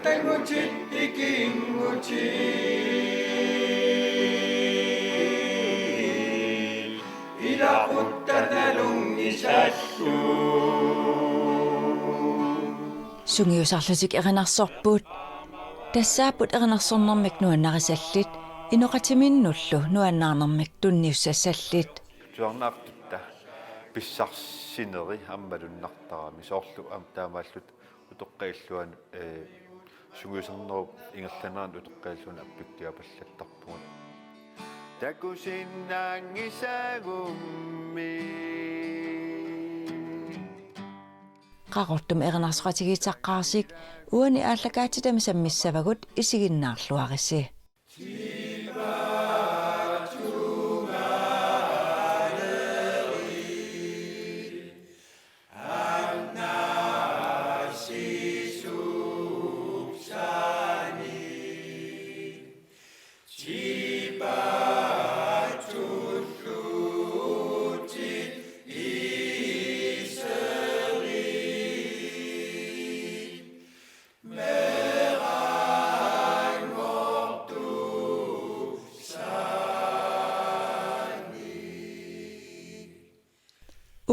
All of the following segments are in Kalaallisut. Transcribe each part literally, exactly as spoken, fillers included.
Tangutit ikinngutit, ilaquttat nalunngisallu. Sungiusarlutik erinarsorput. Tassaapput erinarsornermik nuannarisallit, inoqatiminnullu nuannaarnermik tunniussassallit. Tuarnaartitta pissarsineri aamma malunnartarami soorlu aamma taamaalluta utoqqaat illuanni, eh, sungiusarnerup ingerlanerani utoqqaat illuanni appikkiapallattarpugut. Takusinnaanngisagummi. Qaqortumi erinarsoqatigiit saqqaarsik uani aallakaatitami sammissavagut, isiginnaarluarisi.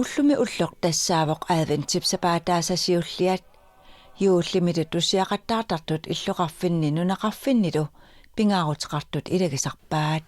Ullumi ulloq tassaavoq adventip sapaataasa siulliat. Juullimilu tussiaqattaartartut illoqarfinni nunaqarfinnilu pingaaruteqartut ilagisarpaat.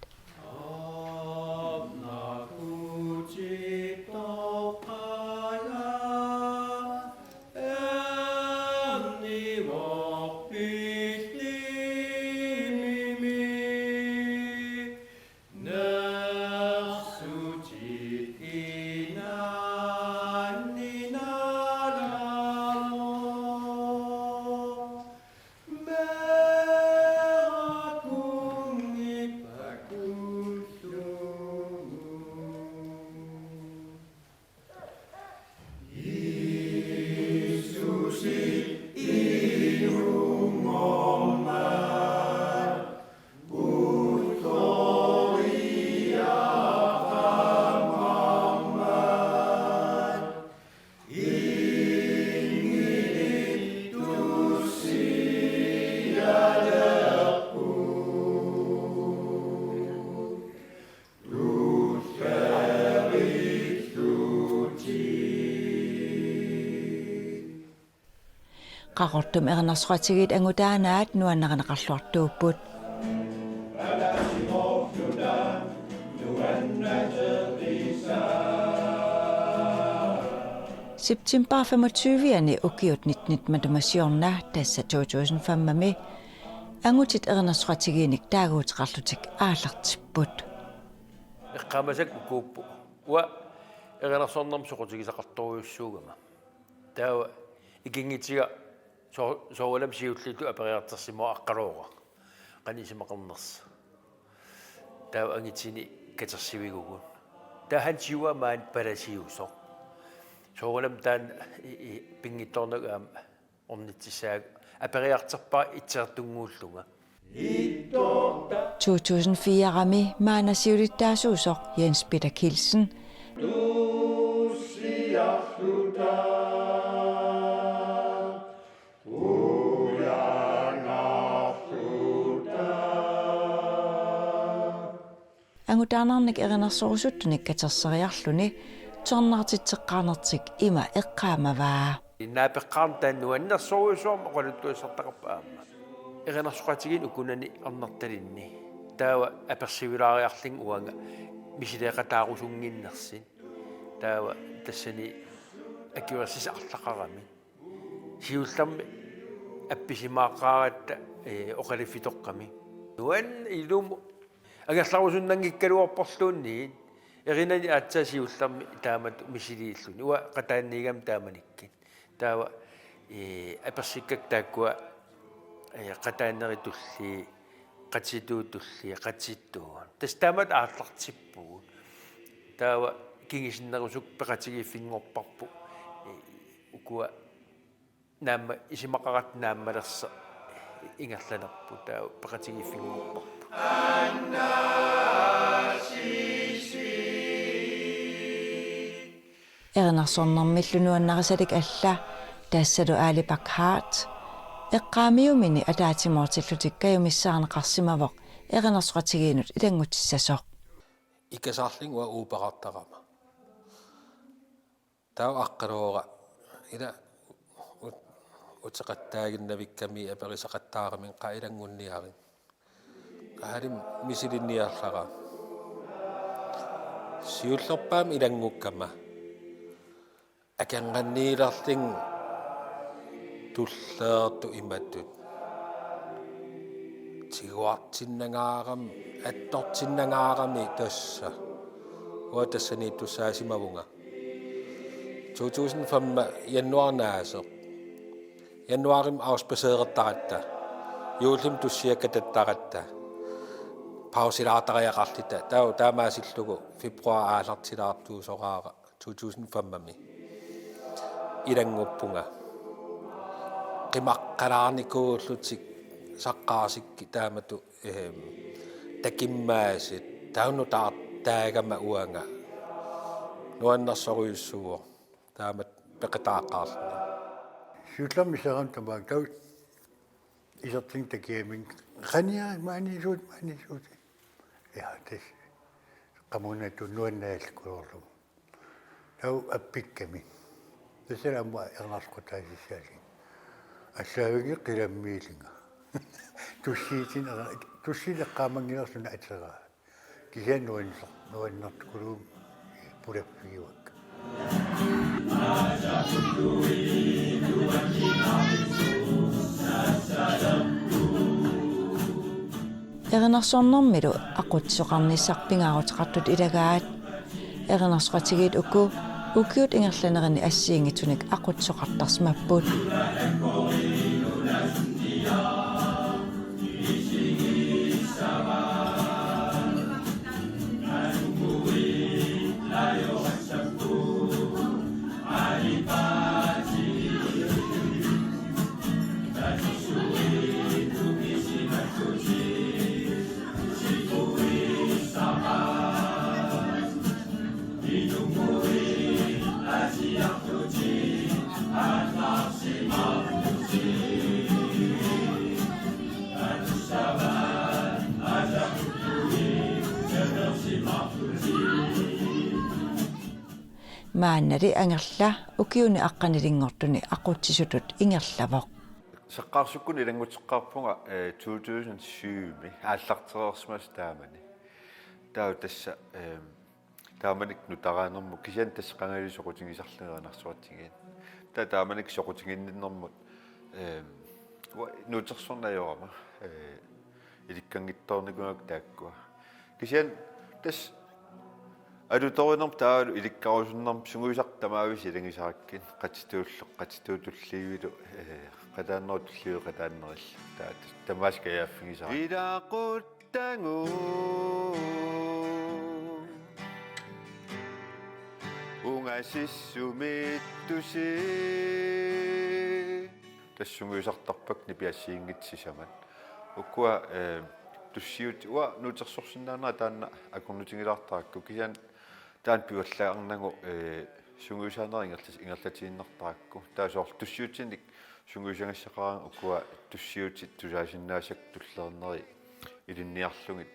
Qaqortumi erinarsoqatigiit angutaanaat nuannarineqarluartuupput. September femogtyve-ani ukiut nittenit matuma siorna, tassa to tusind fem-mi, angutit erinarsoqatigiinnik taaguuteqarlutik aallartipput. Eqqaamasakka ukuupput: Uanga erinarsornermik soqutigisaqartorujussuugama. Taava ikinngitiga soo-, soorunami siulliullugu aperiartorsimavoq aqqalooraq qanoq isumaqarnersoq. Taava angutini katersivigugut. Taava Hans Juul maani palasiusoq. Soorunami taanna i-, i-, pinngitsoornagu aamma ornitsissaagut, aperiartorpara itsertunnguullunga. To tusind fire-mi maanna siulittaasuusoq Jens Peter Kielsen angutaannarnik erinarsorusuttunik katerseriarluni tusarnaartitseqqaarnertik ima eqqaamavaa. Naapeqqaarneq taanna nuannersorujussuarmik oqaluttuassartaqarpoq aamma. Erinarsoqatigiinni ukunani arnartalinni. Taava apersivilaariarlunga uanga misileeqataarusunnginnersut. Taava tassani akuersissaq arlaqarami. Siullermik appisimaaqqaaratta, eh, oqaluffitoqqami. Nuann-, ilumut angerlarusunnanngikkaluarporluunniit, erinani aatsaat siullermik taamatut misiliilluni. Uanga qataaniigamik taamanikkut. Taava, eh, apersukkakka taakkua, eh, qataaneritulli, qatituutulli, qatituut. Tassa taamatut aallartippugut. Taava kingusinnerusukkut peqatigiiffinngorparput. Eh, ukua naamma-, isumaqaratta naammalersoq ingerlanerput, taava peqatigiiffinngorparput. Erinarsornermillu nuannarisalik alla, tassalu Ali Bak Hart, Eqqaamiumini ataatsimoortillutik kajumissaarneqarsimavoq erinarsoqatigiinnut ilanngutissasoq. Ikasarlin uanga uuperartarama. Taava aqqaluura ila ut-, uteqattaaginnavikkami aperisaqattaarami qaa ilanngunniarit. Qahalim misilinniarlara. Siullerpaamik ilanngukkama. Akornanniilerlunga tulleertut imatut. Tiguartinnangaarami, attortinnangaarami tassa. Uanga tassaniittussaasimavunga. To tusind fem januar naaseq. Januarimi afspadserettaratta. Juullimi tussiakkattattaratta. Pausilaartariaqarluta. Taava taamaasillugu februar aallartilaartuusoraara to tusind fem-mi. Ilannguppunga. Qimaqqalaarnikuullutik saqqaarsikkut taamatut, ehm, takimmaasut taava nutaartaagama uanga. Nuannersorujussuuvoq. Taamatut peqataaqqaarluni. Siullermik iserama tamaanga taava isertinga takiamik qania maaniisuut maaniisuut. Ja, tassa qamuuna tunuannaallukuluorlugu. Taava appikkami. Tassa aamma erinarsoqataasissaallunga. Allaaviga qilammiilunga. Tussiutin, tussiut eqqaamanngilaat suna ateraa. Kisianni nuanner-, nuannertukuluumik pulaffigivakka. Erinarsornermilu aqutsisoqarnissaq pingaaruteqartut ilagaat. Erinarsoqatigiit uku ukiut ingerlanerini assigiinngitsunik aqutsisoqartarsimapput. Maannali Angerla ukiuni aqqanilinngortuni aqutsisutut ingerlavoq. Saqqaarsukkut ilannguteqqaarpunga, eh, to tusind syv-mi aallartereersimasoq taamani. Taava tassa, eh, taamanikkut nutaarnermut kisianni tassa qangali soqutigisarlunga erinarsoqatigiit. Taava taamanikkut soqutiginninnermut, eh, uanga nuutersorneq ajorama, eh, ilikkanngitsoornikuugakku taakkua. Kisianni tassa alutorinermut taavalu ilikkarusunnermut sungiusartut tamaavisa ilagisarakkit qatituullu, qatituut tulliuttullu, eh, qataannerup tulliuttoq qataannerillu. Taava tassa tamaasa kajaaffigisara. Ilaquttanut ungasissumiittusi. Tassa sungiusartarpakka nipi assigiinngitsut sisamat. Ukua, eh, tussiutit uanga nuutersorsinnaanera taanna akornutigilaartarakku kisianni taanna pivallaarnagu, eh, sungiusaanerit ingerlas-, ingerlatiinnartarakku. Taava soorlu tussiutinik sungiusagassaqaraangat ukua tussiutit tusaasinnaasakka tulliuttut ilinniarlugit.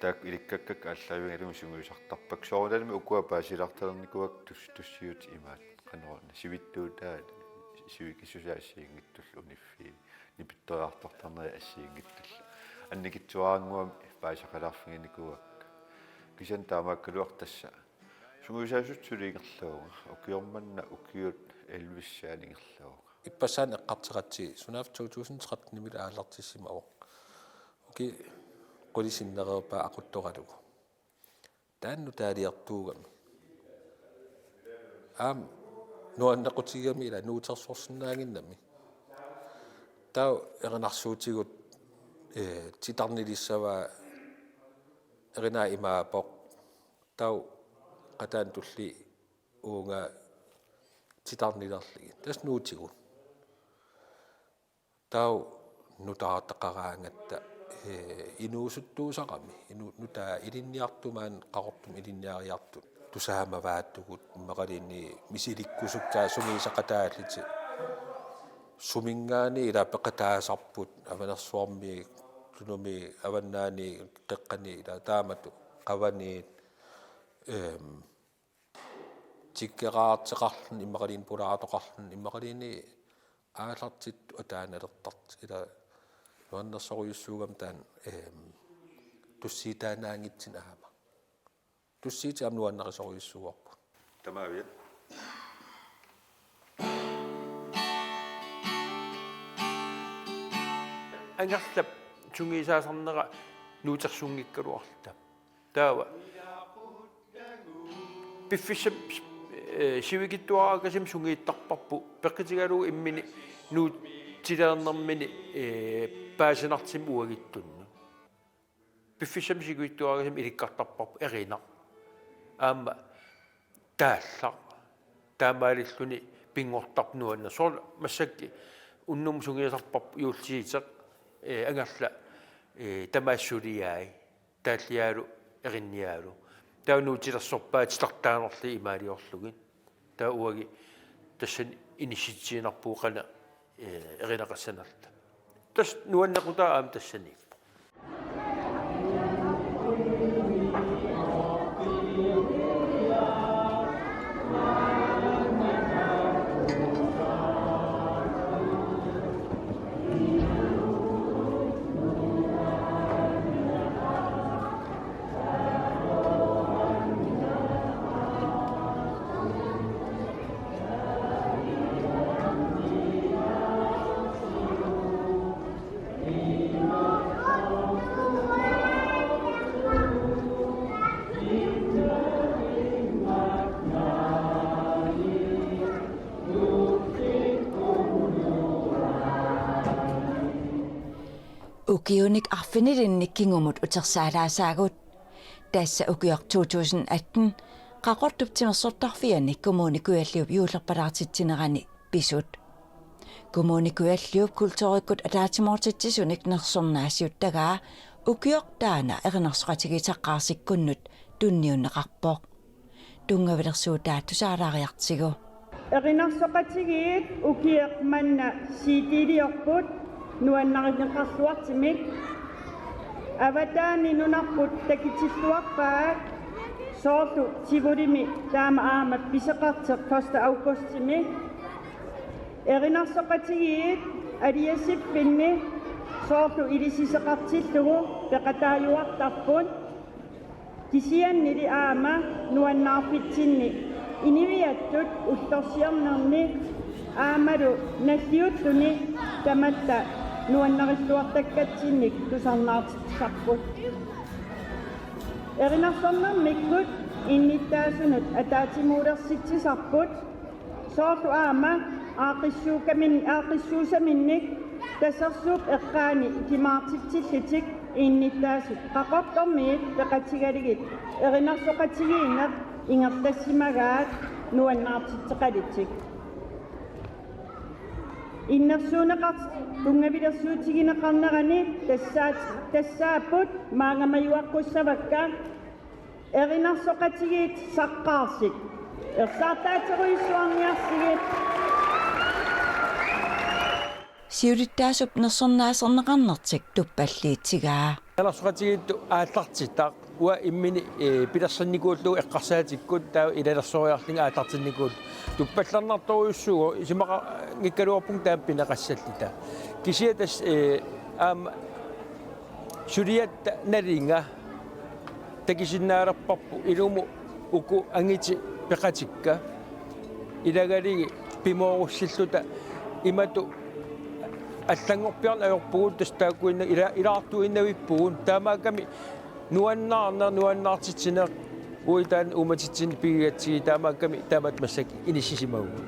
Taakku ilikkakkakka aallaavigalugit sungiusartarpakka. Soorunalimi ukua paasilaartalernikuuakka tus-, tussiutit imaat. Qanoruna sivitsuutaat sivikissusaa assigiinngitsullu uniffii nipittoriartortarnerit assigiinngitsullu. Annikitsuaraannguamik paasisaqalaarfiginikuuakka. Kisianni taamaakkaluartoq tassa sungiusaasutut suli ingerlavunga. Ukioq manna ukiut elleve-ssaani ingerlavunga. Ippassaq eqqartoqartigu sunaaffa to tusind tretten-imilu aallartissimavoq. Ukiut qulit sinnereerpaat aquttoralugu. Taanna nutaaliortuugami. Aamma nuannequtigigami ila nuutersorsinnaannginnami. Taava erinarsuutigut, eh, titarnilissavaa erinaa imaappoq. Taava qataani tulliit uunga titarnilerlugit. Tassa nuutigut. Taava nutaartaqaraangatta, eh, inuusuttuusarami. Inu-, nutaaq ilinniartut maani Qaqortumi ilinniariartut. Tusaamavaattugut immaqaluunniit misilikkusukkaat sungiusaqataallutik. suminngaanniit ila peqataasarput, Avanersuarmi, Tunumi, Avannaani, Qeqqani, ila taamatut, Qavaniit, ehm, tikkeraarteqarluni, immaqaluunniit pulaartoqarluni, immaqaluunniit aallartittut ataanalertartut, ila nuannersorujussuugami taanna, ehm, tussiutaannaanngitsunik aamma. Tussiutit aamma nuannarisorujussuuarput. Tamaaviat. Angerlap sungiusaasarnera nuutersunngikkaluarluta. Taava piffissami, eh, sivikitsuaraakasimi sungiuttarparput peqqutigalugu imminut nuutilernermini, eh, paasinartumik uaguttunnut. Piffissami sivikitsuaraakasimi ilikkartarparput erinaq. Aamma taallaq. Taamaalilluni pinngortarpoq nuanneq. Soorlu massakkut unnummut sungiusarparput juullisiuteq, eh, angerlap, eh, tamaasa suliai. Taalliaalu, erinniaalu. Taava nuutilersorpaat titartaanerli imaaliorlugit. Taava uagut tassani inissitsisinnaavugut qanoq, eh, erinaqassanerluta. Tassa nuannequtaa aamma tassaniippoq. Ukiunik arfinilinnik kingumut utersaalaassaagut. Tassa ukioq to tusind atten Qaqortup timersortarfiani Kommune Kujalliup juullerpalaartitsinerani pisut. Kommune Kujalliup kulturikkut ataatsimoortitsisunik nersornaasiuttagaa ukioq taanna erinarsoqatigiit saqqaarsikkunnut tunniunneqarpoq. Tunngavilersuutaat tusaalaariartigu. Erinarsoqatigiit ukioq manna C D-liorput nuannarineqarluartumik. Avataani nunarput takutilluarpaat soorlu Tivolimi taama aamma pisoqartoq første augustimi. Erinarsoqatigiit aliasippinnit soorlu ilisisoqartillugu peqataajuartarput. Kisiannili aamma nuannaarfitsinni inuiattut ullorsiornerni aammalu nalliulluni tamatta nuannarilluartakkatsinnik tusarnaartitsisarput. Erinarsornermikkut innuttaasunut ataatsimuulersitsisarput. Soorlu aamma aaqqissuukkamin-, aaqqissuussaminnik Tasersuup eqqaani ikimaartitsillutik innuttaasut Qaqortormiit peqatigalugit erinarsoqatigiinneq ingerlassimagaat nuannaartitseqalutik. Innersuunneqar-, tunngavilersuutigineqarnerani tassaat-, tassaapput maanga majuaqqussavakka. Erinarsoqatigiit saqqaarsik. Ersaartaaterujussuarniarsigit. Siulittaasup nersornaaserneqarnertik tuppalliutigaa. Erinarsoqatigiittut aallartitaq uanga imminut, eh, pilersinnikuullugu eqqarsaatikkut taava ilalersoriarlunga aallartinnikuullugu. Tuppallernartorujussuuvoq isumaqanngikkaluarpunga taama pineqassalluta. Kisianni tassa, eh, aamma suliatta nalinga takusinnaalerparput ilumut uku angutit peqatikka ilagalugit pimoorussilluta imatut allanngorpiarneq ajorpugut tassa taakkuinna ila-, ilaartuinnavippugut taamaakkami nuannaarneq nuannaartitsineq uitaanna uumatitsinni pigigatsigit taamaakkami taamatut massakkut inissisimavugut.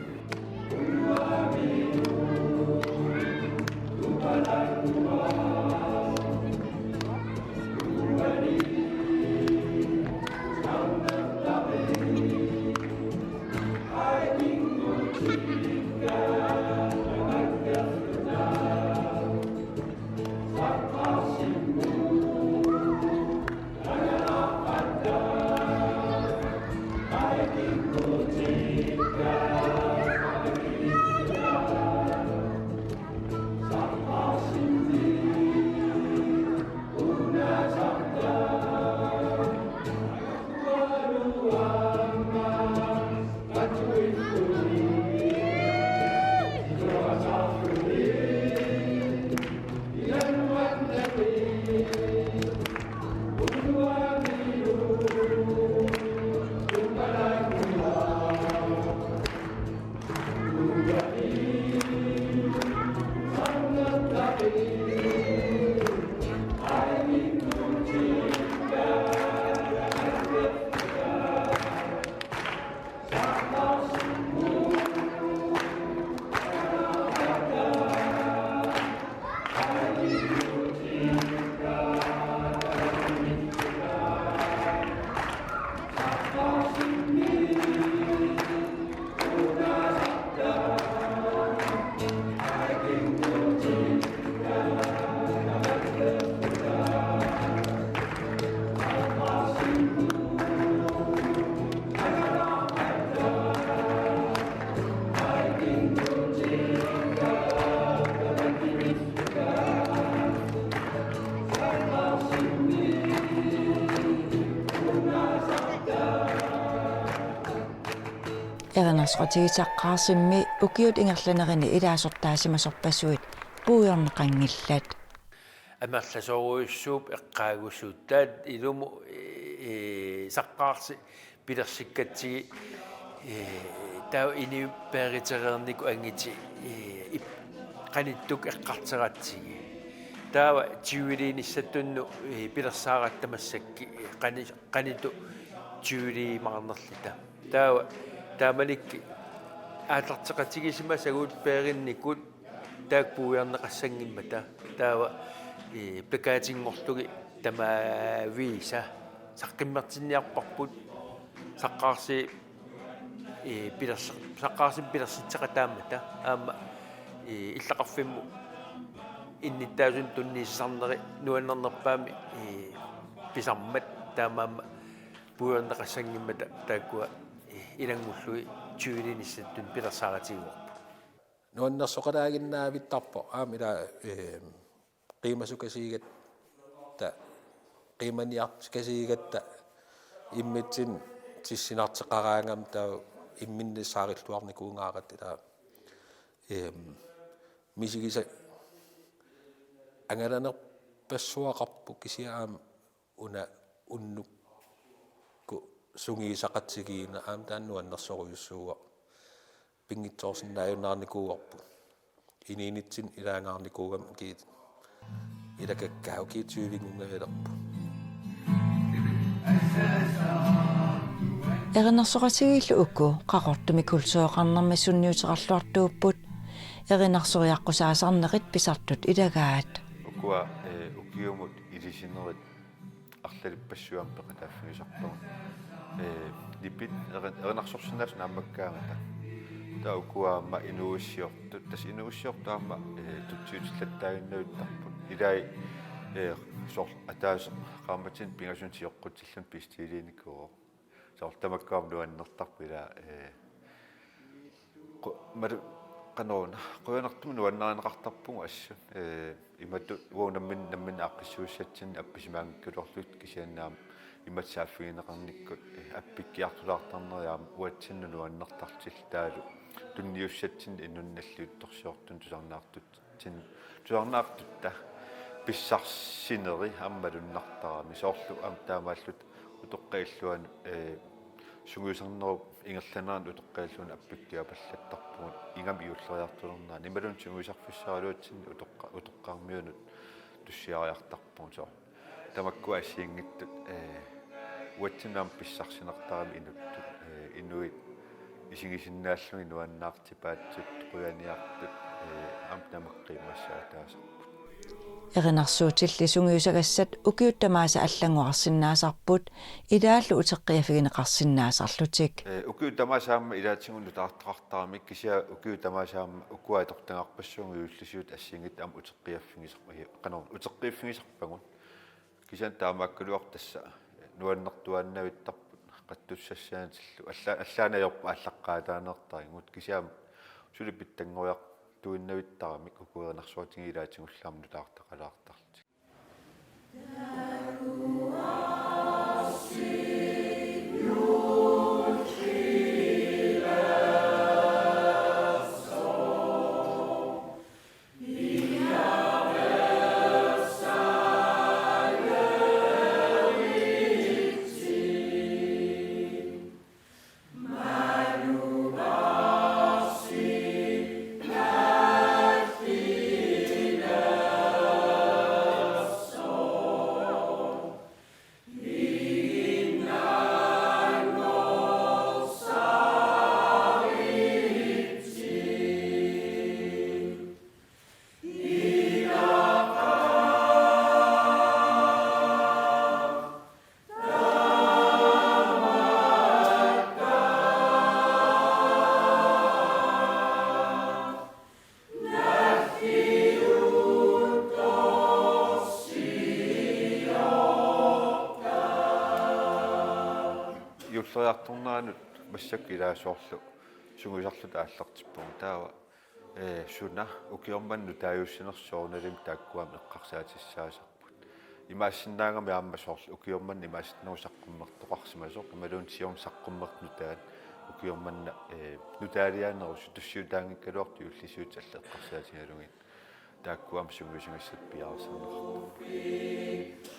Eqinarsoqatigiit Saqqaarsimmi ukiut ingerlanerini ilaasortaasimasorpassuit puigorneqanngillat. Amerlasoorujussuup eqqaagussutaat ilumut, ee, Saqqaarsi pilersikkatsigu, ee, taava inuit peeritereernikut angutit, ee, ip-, qanittukkut eqqartoratsigu. Taava tyveliinissattunut, ee, pilersaaratta massakkut, ee, qani-, qanittukkut tyveliimaarnerluta. Taava taamanikkut aallarteqatigisimasagut peerinnikut taakku puigorneqassanngimmata. Taava, ee, plakatinngorlugit tamaviisa saqqummertinniarparput Saqqaarsi, ee, pilersa-, Saqqaarsimmi pilersitseqataammata aamma, ee, illoqarfimmut innuttaasunut tunniussisarneri nuannernerpaamik, ee, pisarmat taamaammat puigorneqassanngimmata taakkua, ee, ilanngullugit tyveliinissattunut pilersaarutigaarput. Nuannersoqalaaginnaavittarpoq aamma ila, ee, qiimasukasiigatta, qiimaniartukasiigatta immitsinnut tissinarteqaraangama taava imminut saarilluarnikuugaaratta ila, ee, misigisat angalanerpassuaqarput kisianni aamma una unnukkut sungiusaqatigiinneq aamma taanna nuannersorujussuuvoq. Pinngitsoorsinnaajunnaarnikuuarput. Inuunitsinnut ilaangaarnikuugami ukiut. Ilakakkaat ukiut tyvit ungavilerput. Erinarsoqatigiillu uku Qaqortumi kultureqarnermi sunniuteqarluartuupput. Erinarsoriaqqusaasarnerit pisartut ilagaat. Ukua, ee, ukiumut ilisinerit arlalippassuit aamma peqataaffigisarpagut. Ee, nipit eri-, erinarsorsinnaasut naammakkaangata. Taava ukua aamma inuuissiortut, tassa inuuissiortut aamma, ee, tutsiutillattaaginnavittarput. Ilai, ee, soorlu ataaseq qaammatini pingasunik sioqqutilluni bestiliinikuuvoq. Soorlu tamakku aamma nuannertarput ila, ee, qu-, malu-, qanoruna, qujanartumik nuannarineqartarpugut assut, ee, imatut uagut nammin-, namminneq aaqqissuussatsinnik appisimaanngikkaluarlugit kisianni aamma imatut saaffigineqarnikkut, ee, appikkiartulaartarneri aamma uatsinnut nuannertartillugu taavalu tunniussatsinnik inunnik nalliuttorsiortunik tusarnaartut- tin-, tusarnaartutta pissarsineri aamma malunnartarami soorlu aamma taamaalluta utoqqaat illuanni, ee, sungiusarnerup ingerlanerani utoqqaat illuanni appikkiapallattarpugut ingammik juulleriartulernerani imaluunniit sungiusarfissaraluatsinni utoqqa-, utoqqarmiunut tussiariartarpugut soorlu. Tamakku assigiinngitsut, ee, uatsinnut aamma pissarsinartarami inuttut, ee, inuit isigisinnaallugit nuannaartipaatsut, qujaniartut, ee, aamma tamakku qiimmassaataasarput. Erinarsuutilli sungiusagassat ukiut tamaasa allanngorarsinnaasarput, ilaallu uteqqiaffigineqarsinnaasarlutik. Ee, ukiut tamaasa aamma ilaatigut nutaartaqartaramik kisianni ukiut tamaasa aamma ukua atortagarpassuugut juullisiut assigiinngitsut aamma uteqqiaffigisar-, ee, qanoruna, uteqqiiffigisarpagut. Kisianni taamaakkaluartoq tassa nuannertuaannavittarput qattussassaatillu alla-, allaanajorpa aallaqqaataanertarigut kisianni suli pitsanngoriartuinnavittaramik uku erinarsuutigiit ilaatigullu aamma nutaartaqalaartarlutik. Juulleriartorneranut massakkut ilaa soorlu sungiusarluta aallartippugut taava, ee, suna ukioq manna nutaajussanersoq soorunalimi taakkua aamma eqqarsaatissaasarput. Imaassinnaagami aamma soorlu ukioq manna imaassinnaavoq saqqummertoqarsimasoq imaluunniit siorna saqqummerneq nutaat Ukioq manna, eh, nutaaliaanerusut tussiutaanngikkaluartut juullisiutit allat eqqarsaatigalugit. Taakkua aamma sungiusagassat piareersarneqartarput.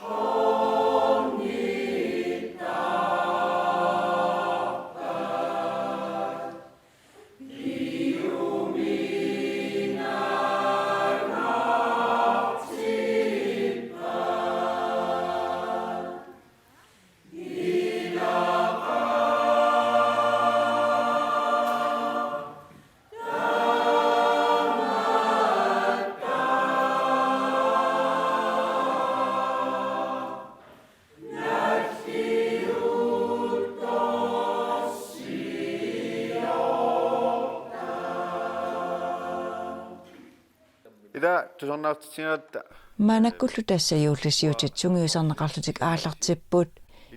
Ila tusarnaartitsingatta. Maannakkullu tassa juullisiutit sungiusarneqarlutik aallartipput,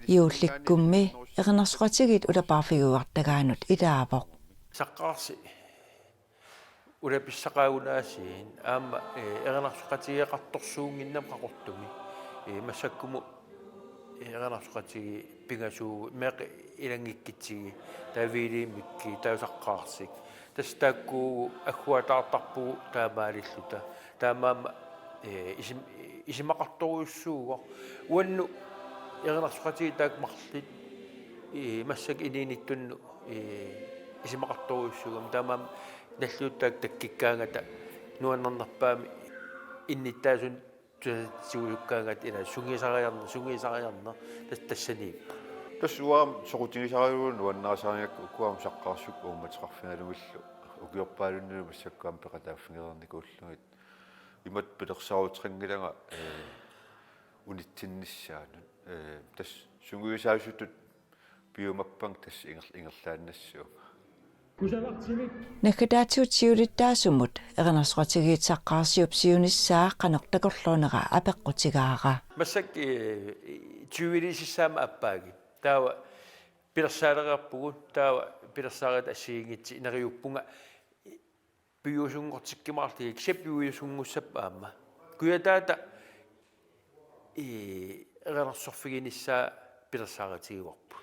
juullikkummi erinarsoqatigiit ulapaarfigiuartagaannut ilaavoq. Saqqaarsi ulapissaqaagunaasiit aamma, eh, erinarsoqatigeeqartorsuunnginnami Qaqortumi. Eh, massakkumut, eh, erinarsoqatigiit pingasut meeqqat ilanngikkutsigit, taava Wilhelmikkut, taava Saqqaarsik. Tassa taakku agguataartarpugut taamaalilluta. Taamaammat, eh, isim-, isumaqartorujussuuvoq. Uannut erinarsoqatigiit taakku marluk, eh, massakkut inuunittunnut, eh, isumaqartorujussuugamik. Taamaammat nalliuttup taakku takkukkaangata nuannernerpaamik innuttaasunut tusarnaartitsisukkaangata ila sungiusariarneq, sungiusariarneq tas-, tassaniippoq. Tassa uanga soqutigisaralugu nuannarisarigakku ukua aamma Saqqaarsuup uummateqarfigalugillu ukiorpaalunnilu massakkut aamma peqataaffigereernikuullugit. Imatut pilersaaruteqanngilanga, eh, unitsinnissaanut. Eh, tassa sungiusaasutut piumappanga tassa inger-, ingerlaannassuunga. Naggataatigut siulittaasumut erinarsoqatigiit Saqqaarsiup siunissaa qanoq takorloonera apeqqutigaara. Massakkut, eh, tyvilisussaammat aappaagu. Taava pilersaareerpugut, taava pilersaarutit assigiinngitsut neriuppunga piviusunngortikkumaarlugit, kisianni piviusunngussapput aamma. Kujataata, eh, erinarsorfiginissaa pilersaarutigaarput.